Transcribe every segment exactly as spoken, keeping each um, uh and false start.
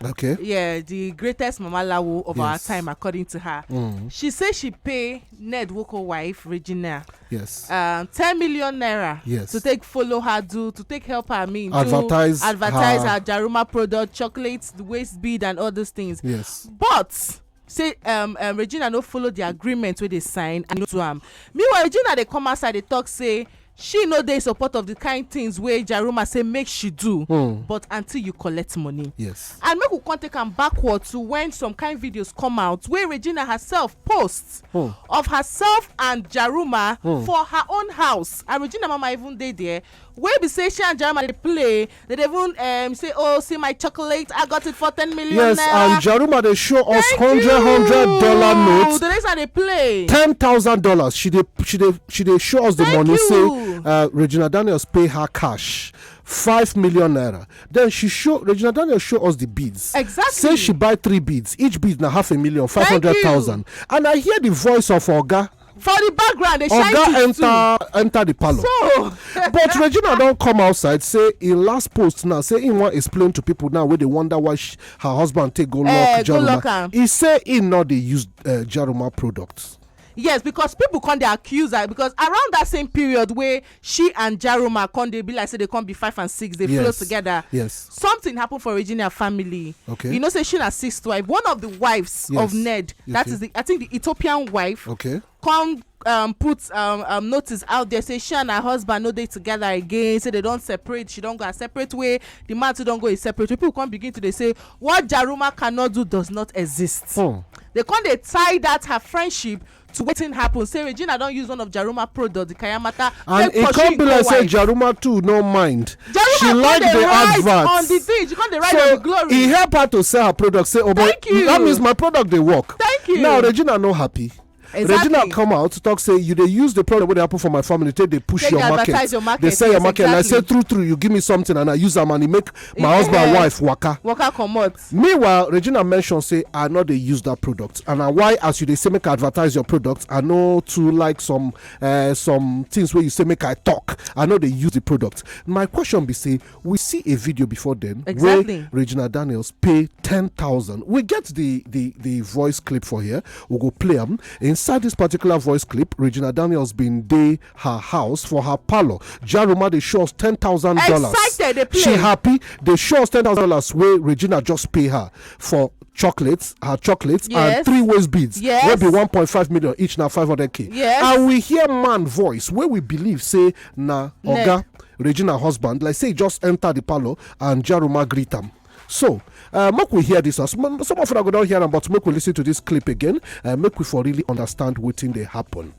Okay. Yeah, the greatest Mama Lawo of our Yes. time, according to her. Mm. She say she pay Ned Nwoko wife, Regina, Yes. um, ten million naira Yes. to take follow her do, to take help her, I mean, do Advertise advertise her. her Jaruma product, chocolates, the waist bead, and all those things. Yes. But say um, um, Regina no follow the agreement wey they sign and no do am. Meanwhile, Regina dey come outside dey talk say she no dey in support of the kind things wey Jaruma say make she do, Hmm. but until you collect money. Yes. And make we come take am backward to when some kind videos come out wey Regina herself post Hmm. of herself and Jaruma Hmm. for her own house. And Regina mama even dey there. Wey be say she and Jaruma dey play. They dey even um, say, "Oh, see my chocolate. I got it for ten million Yes, naira." And Jaruma dey show us Thank hundred you. hundred dollar notes. The rest are they play. Ten thousand dollars. She dey she dey she dey show us the Thank money. you. Say uh, Regina Daniels pay her cash five million naira. Then she show Regina Daniels show us the beads. Exactly. Say she buy three beads. Each bead na half a million, five hundred thousand. And I hear the voice of Oga. For the background, they shine Oga it enter enter the parlor. Too. But Regina don come outside say in last post now say he wan explain to people now wey dey wonder why she, her husband take go lock Eh, go Jaruma. Lock am. He say he no dey use uh, Jaruma products. Yes, because people come dey accuse her because around that same period where she and Jaruma come dey be like say they come be five and six, they flow Yes. Together. Yes. Something happened for Regina family. Okay. You know, say she na sixth wife, one of the wives Yes. of Ned. That Okay. Is the I think the Ethiopian wife. Okay. Come um, put um, um, notice out there say she and her husband no dey together again. Say they don't separate. She don't go a separate way. The man too don't go a separate way. People come begin to they say what Jaruma cannot do does not exist. Hmm. They come they tie that her friendship to wetin happen. Say Regina don't use one of Jaruma product, the Kayamata. And Take it pursue can't be him like say wife. Jaruma too no mind. Jaruma She come like dey the ride adverts. On the thing, she come dey ride So on the glory. He help her to sell her product. Say, oh boy, Thank you. That means my product they work. Thank you. Now Regina no happy. Exactly. Regina come out to talk say you dey use the problem wey dey happen for my family take dey push Take your dey market, advertise your market, dey sell your yes, market. Like say exactly. True true, you give me something and I use am and e make my Eh, husband eh. Wife waka. Waka comot. Meanwhile, Regina mention say I no dey use that product and na why as you dey say make I advertise your product, I no too like some uh, some things wey you say make I talk. I no dey use the product. My question be say we see a video before then Exactly. Where Regina Daniels pay ten thousand. We get the the the voice clip for here. We go play am. Inside this particular voice clip, Regina Daniels been dey her house for her parlor. Jaruma dey show us ten thousand dollars. Excited, dey play. She happy. Dey show us ten thousand dollars wey Regina just pay her for chocolates, her chocolates, Yes. And three waist beads. Yes. Wey be one point five million each, na five hundred k. Yes. And we hear man voice wey we believe say na Ned. Oga Regina husband, like say he just enter the parlor and Jaruma greet am. So uh, make we hear this. Some some of una go don hear am, but make we listen to this clip again. Uh, make we for really understand wetin dey happen.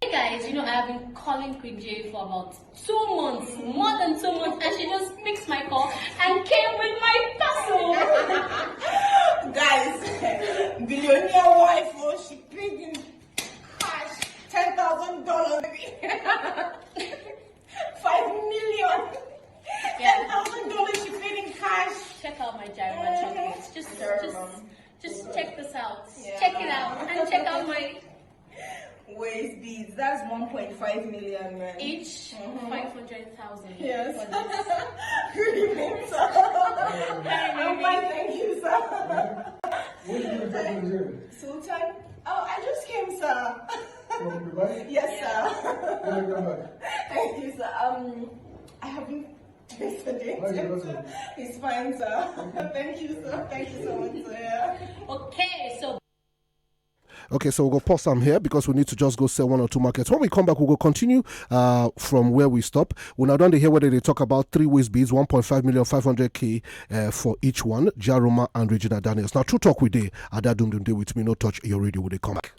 Hey guys, you know I've been calling Queen J for about two months, more than two months, and she just picked my call and came with my parcel. Guys, billionaire wife, oh, she paid in cash ten thousand dollars, baby. Five million. Ten thousand dollars she paid in cash. Check out my Jaruma chocolates. Just, just, just check this out. Yeah. Check it out and check out my Waist beads. That's one point five million, man. Each five hundred thousand. Yes. For this. Really mean, sir. I'm fine, thank you, sir. What are you doing here? Sultan. Oh, I just came, sir. From Dubai? Yes, sir. When you come back? Thank you, sir. Um, I haven't yesterday. How is your husband? He's fine, sir. Thank you, sir. Thank you so much, sir. Yeah. Okay, so Okay, so we'll go pause am here because we need to just go sell one or two markets. When we come back, we'll go continue uh, from where we stop. We now don dey hear whether they talk about three waist beads, one point five million, five hundred k uh, for each one. Jaruma and Regina Daniels. Now, true talk we dey. Ada Dum Dum dey with me. No touch your radio. We dey come back.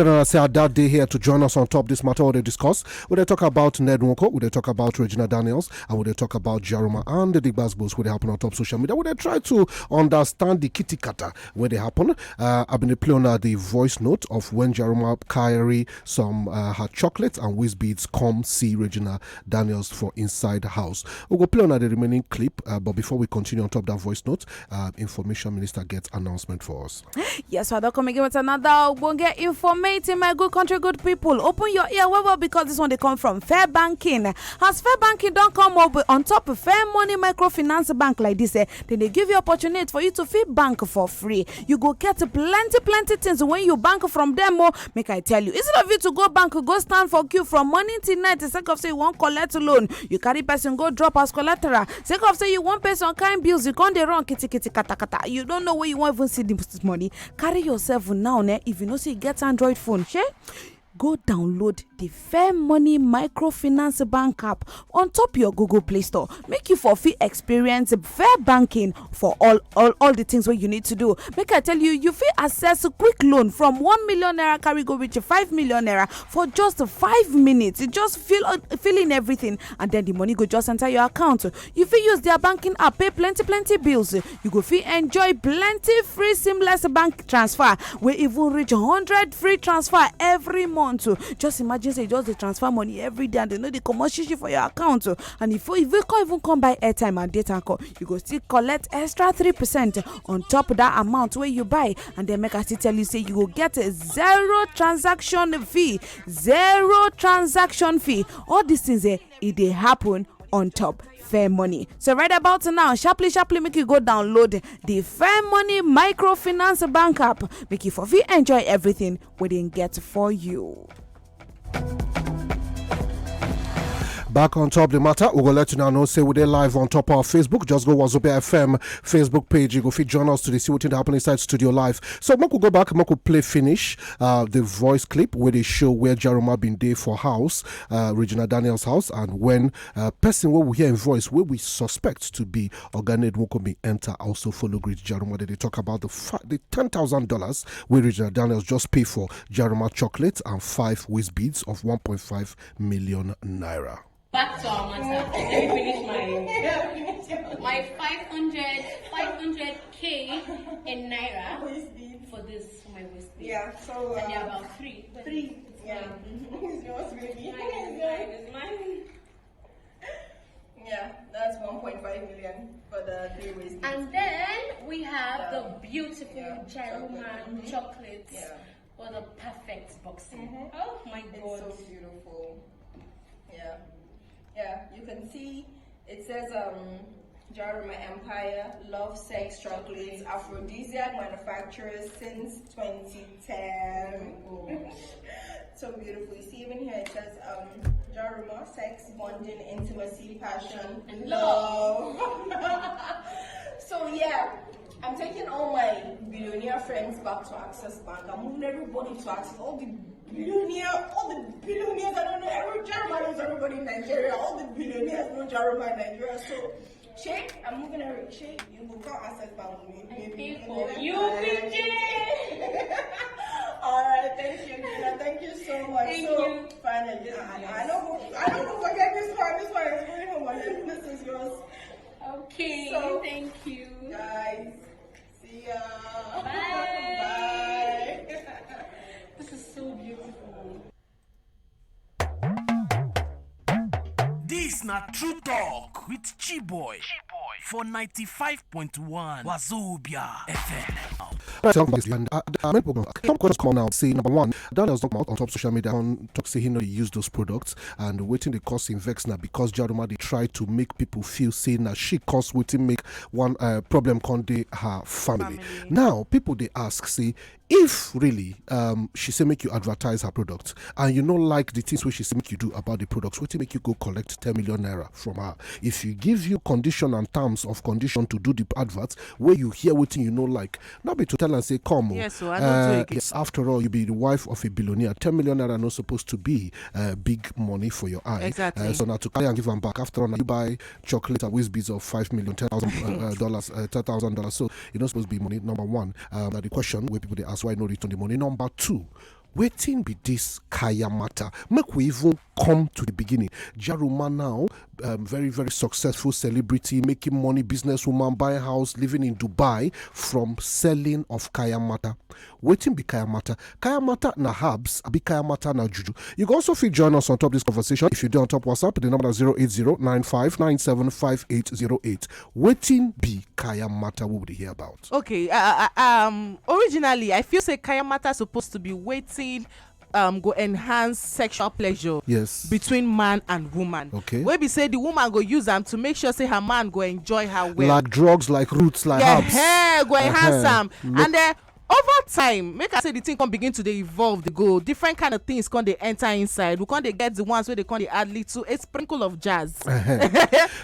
General say that day here to join us on top this matter wey dey discuss. We dey talk about Ned Nwoko, we dey talk about Regina Daniels, and we dey talk about Jaruma and the Digbas Bulls wey dey happen on top social media. We dey try to understand the kitty kata wey dey happen. Uh, I been dey play on uh, the voice note of when Jaruma carry some uh, her chocolates and waist beads come see Regina Daniels for inside the house. We go play on uh, the remaining clip, uh, but before we continue on top that voice note, uh, information minister gets announcement for us. Yes, we don come again with another ogbonge informate in my good country, good people. Open your ear well well because this one dey come from Fair Banking. As Fair Banking don come up on top of Fair Money Microfinance Bank like this, eh, then they give you opportunity for you to fit bank for free. You go get plenty plenty things when you bank from them. Oh, make I tell you, instead of you to go bank, go stand for queue from morning till night, sake of say you wan collect loan, you carry person go drop as collateral. Sake of say you wan pay some kind bills, you come dey run kitty kitty kata kata. You don't know where you wan even see this money. Carry yourself now, ne? If you know say you get Android phone, shey go download the Fair Money Microfinance Bank app on top your Google Play Store. Make you for fit experience fair banking for all all all the things wey you need to do. Make I tell you, you fit access quick loan from one million naira carry go reach five million naira for just five minutes. You just fill uh, fill in everything, and then the money go just enter your account. You fit use their banking app pay plenty plenty bills. You go fit enjoy plenty free seamless bank transfer wey even reach hundred free transfer every month. Oh, just imagine say you just dey transfer money every day and they no dey comot shishi for your account. Oh, and if if you come even come buy airtime and data call, you go still collect extra three percent on top that amount wey you buy. And then make I still tell you say you go get a zero transaction fee. Zero transaction fee. All these things, eh, e dey happen on top Fair Money. So right about now, sharply sharply make you go download the Fair Money Microfinance Bank app. Make you for fit enjoy everything wey dem get for you. Back on top the matter, we go let you now know say we dey live on top our Facebook. Just go Wazobia F M Facebook page. You go fit join us to dey see wetin dey happen inside studio live. So make we go back, make we play finish uh, the voice clip where they show where Jaruma been dey for house, uh, Regina Daniels' house, and when uh, person wey we hear in voice wey we suspect to be Oga Ned Nwoko bin enter also follow greet Jaruma. They dey talk about the fa- the ten thousand dollars wey Regina Daniels just pay for Jaruma chocolate and five waist beads of one point five million naira. Back to our matter. Let me finish my my five hundred, five hundred K in naira for this, for my waist beads. Yeah, so And they're uh, about three. three. Yeah, it's yours, baby. Mine is mine. Is mine. Yeah, that's one point five million for the three ways. And then we have the beautiful Yeah, Jaruma chocolate. Chocolate Yeah. for the perfect boxing. Mhm. Oh my It's God. So beautiful. Yeah, yeah. You can see it says um, Jaruma Empire, love, sex, chocolates, aphrodisiac manufacturers since twenty ten. So beautiful. You see, even here it says um, Jaruma, sex, bonding, intimacy, passion, And love. So yeah, I'm taking all my billionaire friends back to Access Bank. I'm moving everybody to Access. All the billionaire, all the billionaires. I don't know. Every Jaruma knows everybody in Nigeria. All the billionaires know Jaruma in Nigeria. So, Shay, I'm moving every Shay. You will come Access Bank with me. I Maybe pay in for the you, next P J. All right, thank you, Gina. Thank you so much. Thank So, you. Finally, Yes, I, yes. I don't go, I don't go forget this one. This one is going home. And this is yours, Okay, So- thank you. Guys. See ya. Bye. Bye. This is so beautiful. This na True Talk with Chiboy for ninety-five point one Wazobia F M. Right, some questions, and, uh, uh, many people, some questions come out now. Say number one, Daniels talk about on top social media on talk say he no dey use those products, and wetin dey cause him vex na because Jaruma dey try to make people feel say na she cause wetin make one uh, problem come dey her family. Now people dey ask say if really um, she say make you advertise her product and you no like the things wey she say make you do about the products, wetin make you go collect ten million naira from her? If she give you condition and terms of condition to do the advert wey you hear wetin you no like, no be to tell am say come o. Yes o, I no do again. Yes, after all, you be the wife of a billionaire. Ten million naira no suppose to be uh, big money for your eye. Exactly. Uh, so na to carry and give am back. After all, na you buy chocolate and waist beads of five million, ten thousand uh, uh, dollars, uh, ten thousand dollars. So e no suppose be money. Number one, um, na the question wey people dey ask, why no return the money. Number two, Wetin be this kaya matter? Make we even come to the beginning. Jaruma now, um, very, very successful celebrity, making money, businesswoman, buying house, living in Dubai from selling of kaya matter. Wetin be kaya matter? Kaya matter na herbs, abi kaya matter na juju? You can also fit join us on top this conversation if you dey on top WhatsApp. The number na zero eight zero nine five nine seven five eight zero eight. Wetin be kaya matter we would hear about? Okay, uh, uh, um, originally I feel say kaya matter supposed to be wetin um go enhance sexual pleasure Yes. between man and woman. Okay. Wey be say the woman go use am to make sure say her man go enjoy her well. Like drugs, like roots, like Yeah, herbs. Hey, go enhance Uh-huh. am. And then over time, make I say the thing come begin to dey evolve, dey go. Different kind of things come dey enter inside. We come dey get the ones wey dey come dey add little a sprinkle of jazz.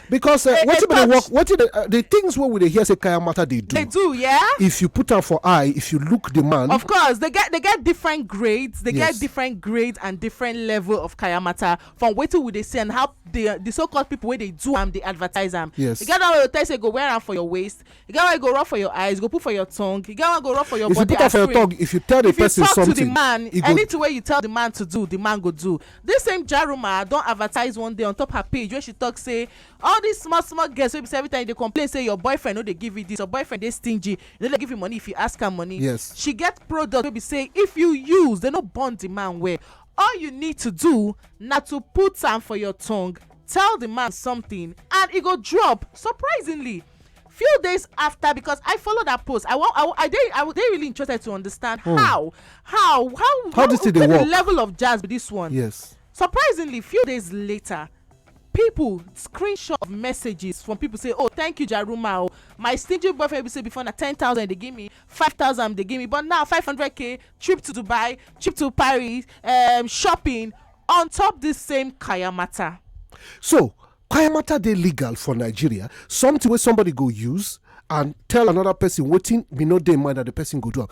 Because uh, A- a wetin be the touch. work, wetin the, uh, the things wey we dey hear say kaya matter dey do. They do, yeah. If you put am for eye, if you look the man, Of course, they get they get different grades. They Yes. Get different grades and different level of kaya matter from wetin we dey see and how the the so-called people wey dey do am dey advertise am. Yes. You get that way you tell say go wear am for your waist. You get one go rub for your eyes, go put for your tongue. You get one go rub for your if you body. put am for your Astring. Tongue, if you tell the If you person talk something, to the man, e go- anything wey you tell the man to do, the man go do. This same Jaruma don advertise one day on top her page where she talk say all these small small girls wey be say every time you dey complain say your boyfriend no dey give you this, your boyfriend dey stingy, you no dey give you money if you ask am money. Yes. She get product wey be say if you use, they no burn the man well. All you need to do na to put am for your tongue, tell the man something, and e go drop. Surprisingly, few days after, because I follow that post, I want I, wa- I dey I dey really interested to understand how how how How this thing dey wetin be work? The level of jazz be this one. Yes. Surprisingly, few days later, people screenshot of messages from people say, "Oh, thank you, Jaruma. Oh, my stingy boyfriend be say before na ten thousand they give me, five thousand they give me, but now five hundred k, trip to Dubai, trip to Paris, um, shopping on top this same kaya matter." So kaya matter dey legal for Nigeria. Something wey somebody go use and tell another person wetin be no dey mind that the person go do am.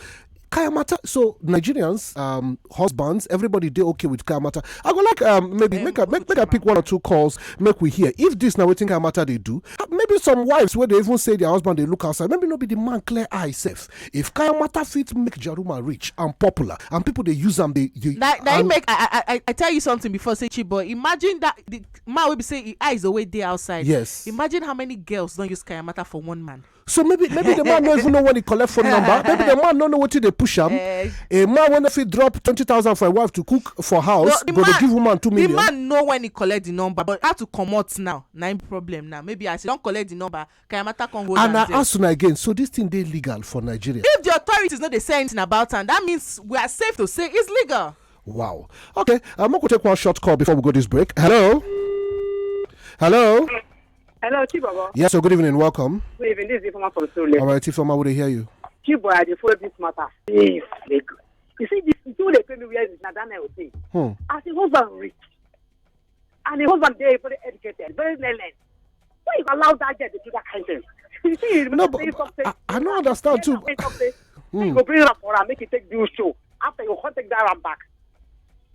Kaya matter. So Nigerians, um, husbands, everybody dey okay with kaya matter. I go like um maybe Um, make I make, okay, make I pick one or two calls. Make we hear if this na wetin kaya matter dey do. Uh, maybe some wives wey dey even say their husband dey look outside. Maybe no be the man clear eye sef. If kaya matter fit make Jaruma rich and popular and people dey use am dey dey. Na na and- im make I, I I I tell you something before, say Chibo. Imagine that the man wey be say him eyes always dey outside. Yes. Imagine how many girls don use kaya matter for one man. So maybe maybe the man no even know when he collect phone number. Maybe the man no know wetin dey push am. Eh. A man wey no fit drop twenty thousand for a wife to cook for house, No, the go dey man- give woman two The million. Man know when he collect the number, but how to comot now? Na im problem now. Maybe as he don collect the number, kaya matter come hold And I am there. Ask una again, so this thing dey legal for Nigeria? If the authorities no dey say anything about am, that means we are safe to say it's legal. Wow. Okay, uh, make we take one short call before we go this break. Hello. Hello. Hello, Chibobo. Yes, so good evening. Welcome. Good evening. This is Ifeoma from Sule. All right, Ifeoma, we dey hear you. Chibo, I dey follow this matter. Yes, they go. You see, this you dey pay me where is Nadana Hotel. Hmm. As a husband rich, and the husband dey very educated, very learned. Why you allow that girl to do that kind of thing? You see, No, but I, I don't understand too. You go bring her for her, make you take the show. After you come take that ram back.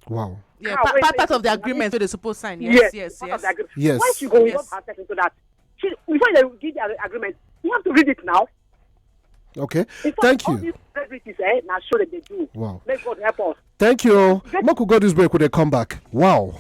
Wow. Yeah, Car pa- wey pa- dey part of the for agreement money. wey they suppose sign. Yes, Yes, yes, part of yes. the agreement. Yes. Why she go Yes. involve herself into that? She, before they give the agreement, you have to read it now. Okay. In fact, Thank all you. These celebrities, eh, now show that they do. Wow. May God help us. Thank you. Make we go this break, we dey come back. Wow.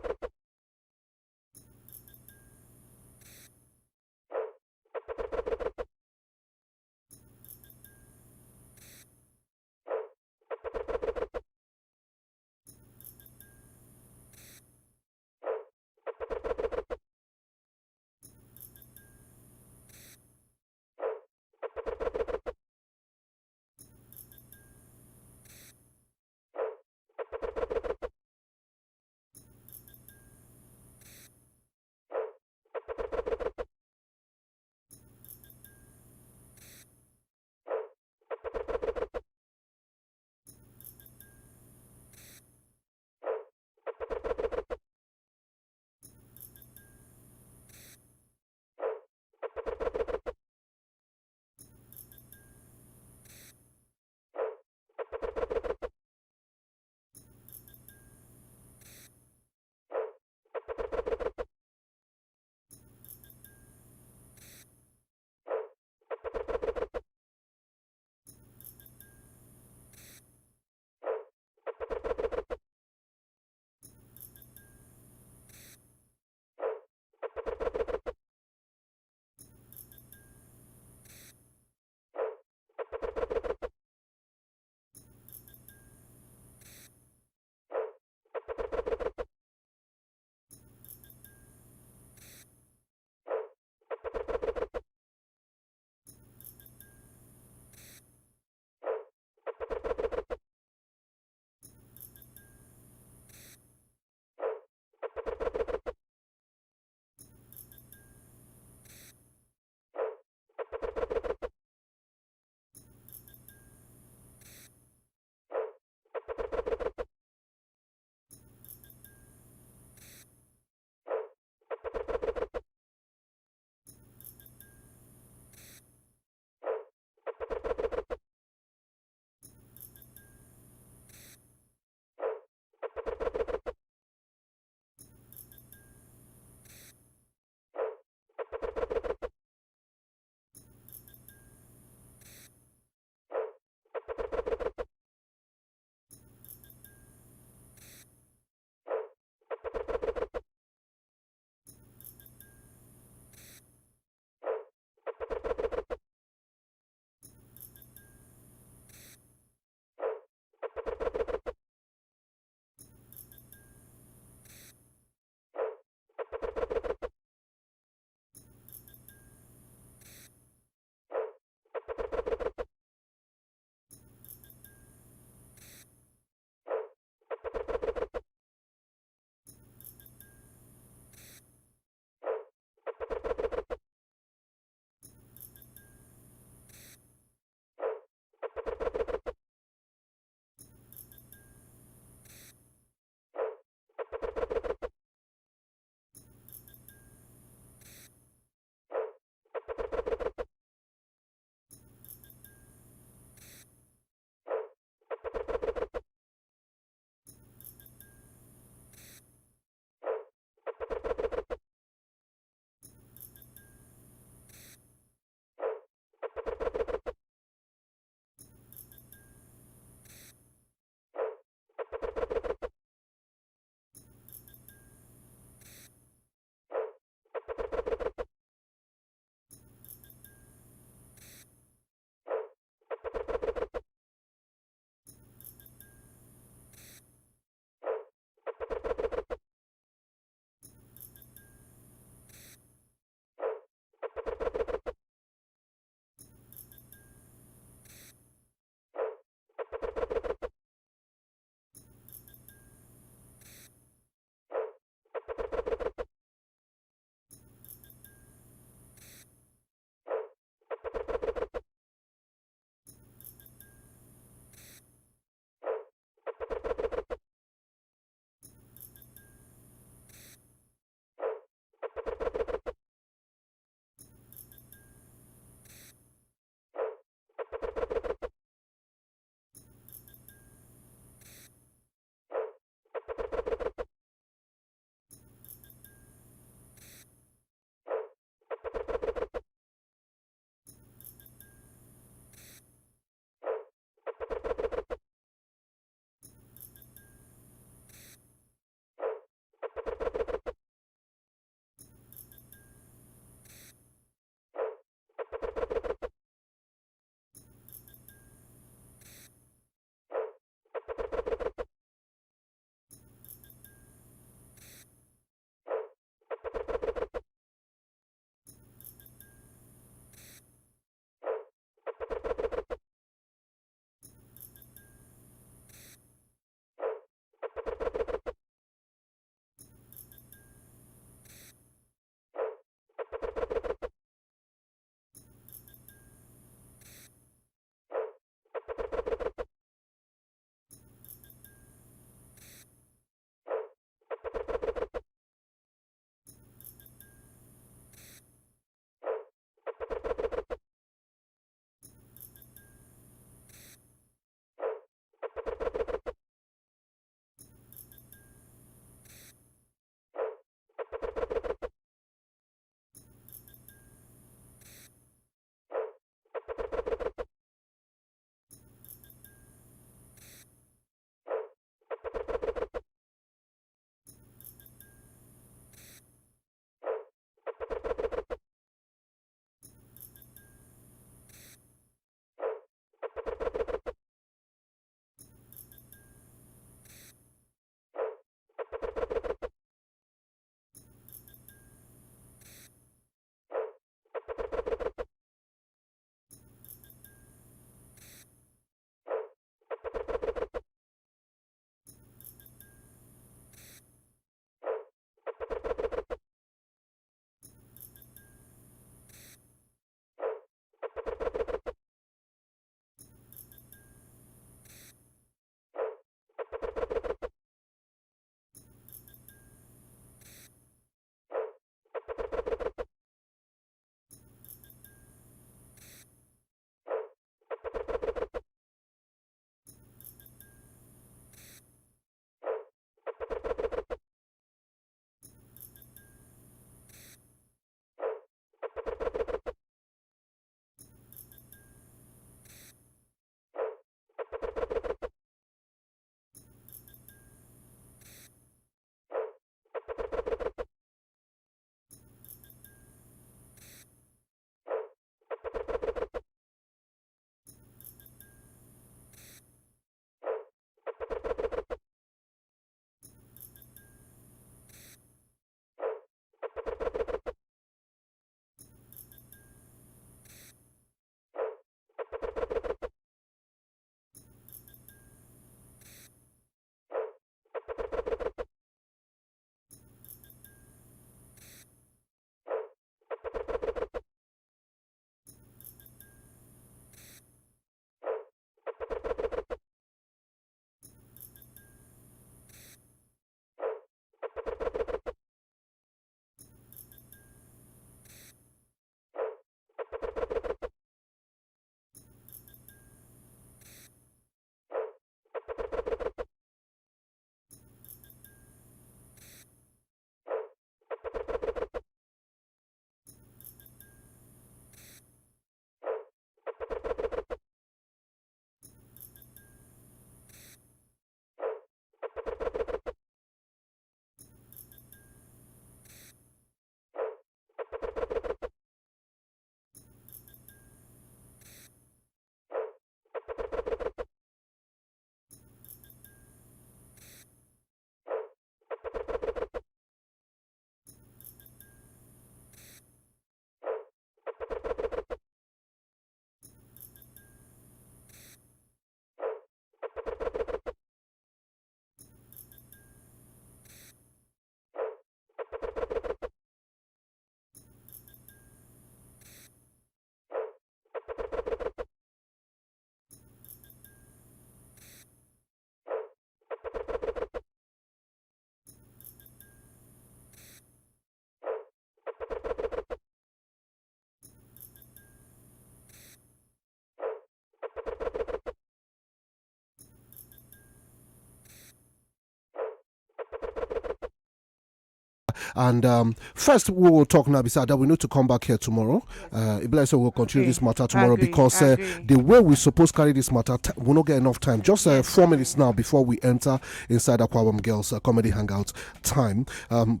And um, first, we will talk now. Beside that, we need to come back here tomorrow. Uh, it be like say we'll continue Okay. This matter tomorrow Agree, because uh, agree. The way we suppose carry this matter, t- we no get enough time. Just uh, Yes. Four minutes now before we enter inside Aquabum Girls uh, Comedy Hangout time. Um,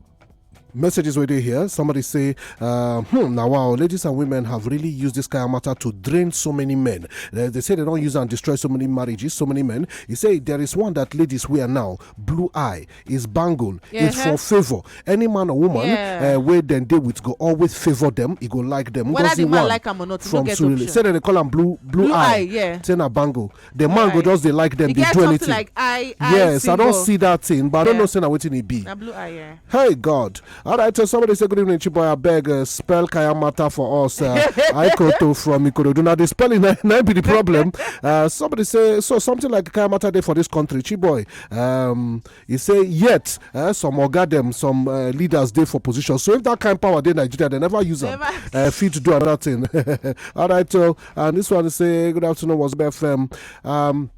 messages were there here. Somebody say, uh, hmm, now wow, ladies and women have really used this kind of matter to drain so many men. They, they say they don't use and destroy so many marriages, so many men. You say there is one that ladies wear now, blue eye, is bangle, is Uh-huh. for favor. Any man or woman Yeah. uh, where then they with go always favor them, he go like them. Whether Ngozi the man one like am or not, you from no get Surulere. option. Say that they call am blue, blue, Blue eye. eye, yeah. Say na bangle. The Blue man go eye. just they like them, E they get do something anything. Like eye, eye Yes, I don't symbol. See that thing, but I don't Yeah. Know say na wetin e be. Na blue eye, yeah. Hey God, all right. So somebody say good evening, Chiboy. I beg uh, spell Kaya matter for us. Uh, I Koto from Ikorodu. Now the spelling na, na be the problem. Uh, somebody say so something like Kaya matter day for this country, Chiboy. Um, he say yet uh, some oga them, some uh, leaders day for position. So if that kind of power dey Nigeria, they never use them. Never. Uh, fit do another thing. All right. So and this one say good afternoon was B F M. Um,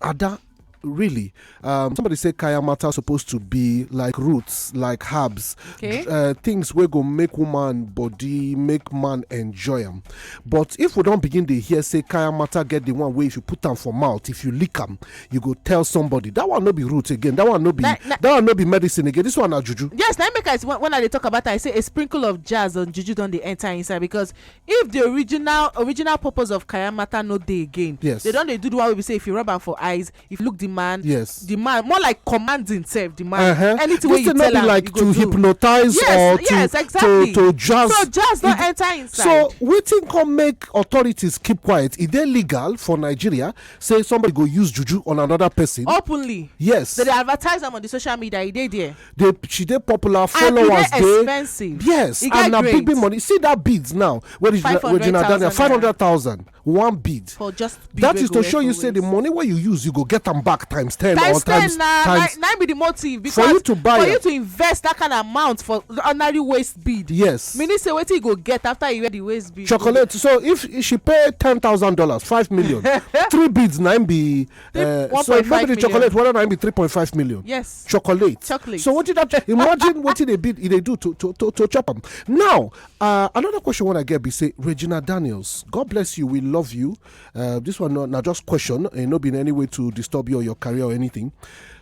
Ada, really? Um, somebody say Kaya matter supposed to be like roots, like herbs, Okay. uh, things wey go make woman body, make man enjoy am. But if we don't begin to hear say Kaya matter get the one way, if you put am for mouth, if you lick am, you go tell somebody. That one no be root again. That one no be Na- na- that one no be medicine again. This one na juju. Yes, na im make I when, when I dey talk about am, I say a sprinkle of jazz on juju don dey enter inside, because if the original original purpose of Kaya matter no dey again, Yes. They don dey do the one wey be say if you rub am for eyes, if you look the man, Yes. The man more like commanding self, the man, Uh-huh. Anything This wey you thing no tell be am, like you to go do. Hypnotize Yes, or to yes, exactly. to, to jazz. So jazz don It- enter inside. So wetin come make authorities keep quiet? Is it legal for Nigeria say somebody go use juju on another person? Openly. Yes. So they advertise am on the social media. E dey there. They, she dey popular, And e dey followers dey. Expensive. Yes, E get and na big grades. Big money. See that beads now. Where is Regina Daniel? Five hundred thousand naira. Five hundred thousand. One bead. For just bead That wey is go to show wear you for say the waist. Money where you use, you go get them back times ten Times or times ten na times. Na, na be the motive because For you to buy for it. You to invest that kind of amount for ordinary waist bead. Yes. Meaning say wetin you go get after you wear the waist bead. Chocolate. So if she pay ten thousand dollars, five million, three beads na im be. Uh, so one point five maybe the million. Chocolate, whether na im be three point five million. Yes. Chocolate. Chocolate. So what did that? Imagine what did they be? They do to to to, to chop them. Now, uh, another question when I get be say Regina Daniels. God bless you. We love you. Uh, this one not, not just question. It not been any way to disturb you or your career or anything.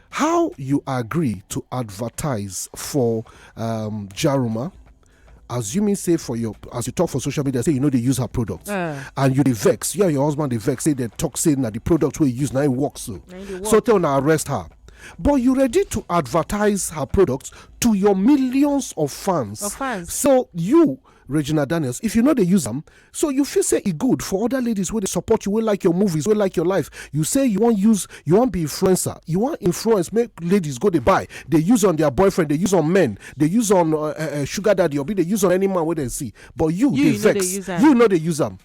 How you agree to advertise for um, Jaruma? Assuming say for your as you talk for social media, say you know they use her product Uh. And you dey vex, you and your husband dey vex, say they talk say na the product wey you use na it works so. Na it dey work. So tell na arrest her. But you ready to advertise her products to your millions of fans. Of fans. So you, Regina Daniels, if you know they use them, so you feel say it good for other ladies where they support you, will like your movies, will like your life. You say you won't use, you won't be influencer, you want influence, make ladies go they buy, they use on their boyfriend, they use on men, they use on uh, uh, uh, sugar daddy, or be they use on any man where they see. But you, You, they you know they vex. Use am. You know they use them.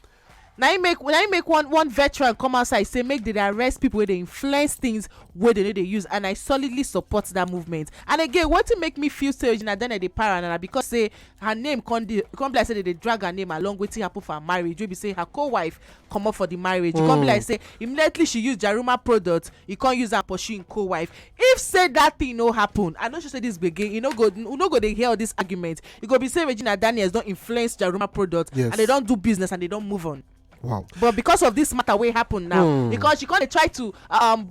Na im make na im make one one veteran come outside say make they dey arrest people wey dey influence things wey they no dey use, and I solidly support that movement. And again, wetin make me feel say Regina Daniel dey para na because say her name come dey come be like say they dey drag her name along wetin happen for her marriage, wey be say her co-wife comot for the marriage. E come be like say immediately she use Jaruma product, e come use am pursue im co-wife. If say that thing no happen, I no sure say this gbege, you no go you no go dey hear all this argument. E go be say Regina Daniels don influence Jaruma product, Yes. And they don do business and they don move on. Wow. But because of this matter wey happen now, Hmm. Because she come dey try to um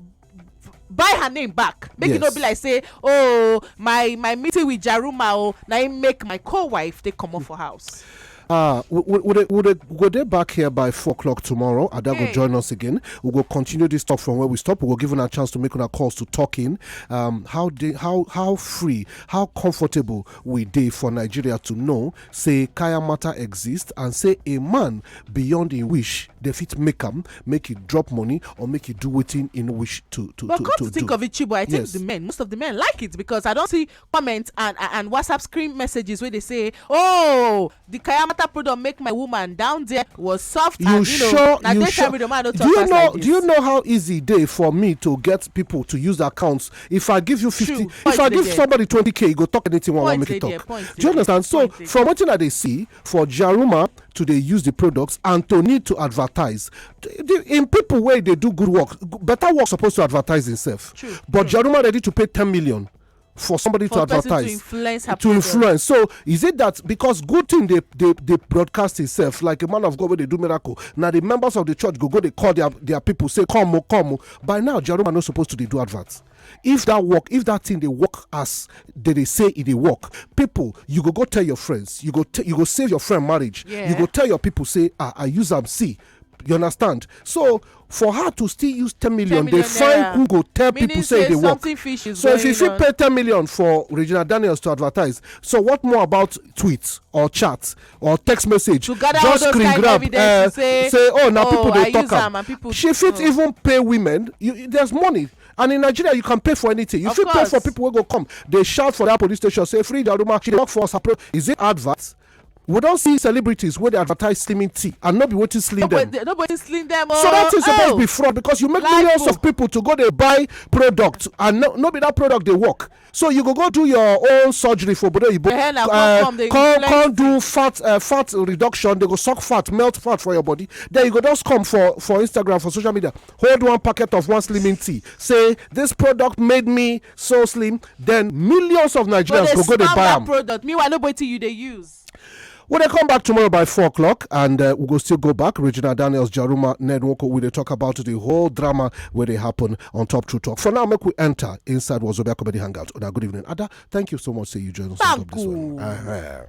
buy her name back, make e no Yes. Be like say, oh, my my meeting with Jaruma, oh, na im make my co-wife take comot for house. Uh, we, we, we, dey- we, dey- we go there back here by four o'clock tomorrow. Ada go Hey. Join us again. We go continue this talk from where we stop. We go give una chance to make una calls to talk in. Um, how they, how how free, how comfortable we dey for Nigeria to know say Kaya matter exists and say a man beyond in wish they fit make am, make it drop money or make it do wetin in wish to to But to, come to to think do. Of it, Chibo, I think Yes. The men, most of the men like it because I don't see comments and and WhatsApp screen messages where they say, oh, the Kayamata product make my woman down there was soft. You And, you sure? Know, na You daytime sure? With the man don't Do talk you pass know? Like Do this. You know how easy it dey for me to get people to use accounts? If I give you fifty, True. If Point I dey give there. Somebody twenty k, you go talk anything wey I want Point make dey you there, talk. point Do you dey there, understand? So point dey from wetin I dey see for Jaruma to dey use the products and to need to advertise, the, in people wey dey do good work, g- better work supposed to advertise himself. True, But true. Jaruma ready to pay ten million for somebody to advertise, to influence. So is it that because good thing they they they broadcast itself, like a man of God wey dey do miracle, now the members of the church go go they call their their people, say, "Come o, come o." By now, Jerome are not supposed to dey do adverts. If that work, if that thing they work as they they say it they work, people, you go go tell your friends, you go t- you go save your friend marriage, you go tell your people, say, "Ah, I use am, see." You understand? So for her to still use ten million, they find who go tell people, say they work. So if you fit pay ten million for Regina Daniels to advertise, so what more about tweets or chats or text message? Just screen grab, say, "Oh, now people they talk am." She fit even pay women. There's money. And in Nigeria, you can pay for anything. You fit pay for people who go come. They shout for that police station, say, "Free Daruma, she work for us." Is it adverts? We don't see celebrities where they advertise slimming tea and not be waiting slim them. Nobody slim them. So that is supposed to be fraud, because you make millions of people to go they buy product and no, no be that product they work. So you go go do your own surgery for body. You can't do fat uh, fat reduction. They go suck fat, melt fat for your body. Then you go just come for for Instagram, for social media, hold one packet of one slimming tea, say, "This product made me so slim." Then millions of Nigerians go go they buy them. Product. Meanwhile, nobody you they use. When they come back tomorrow by four o'clock, and uh, we go still go back. Regina Daniels, Jaruma, Ned Nwoko, we they talk about the whole drama where they happen on Top True Talk. For now, make we enter inside Wazobia Comedy Hangout. Una good evening, Ada. Thank you so much. Say you join us on top this one. Uh-huh.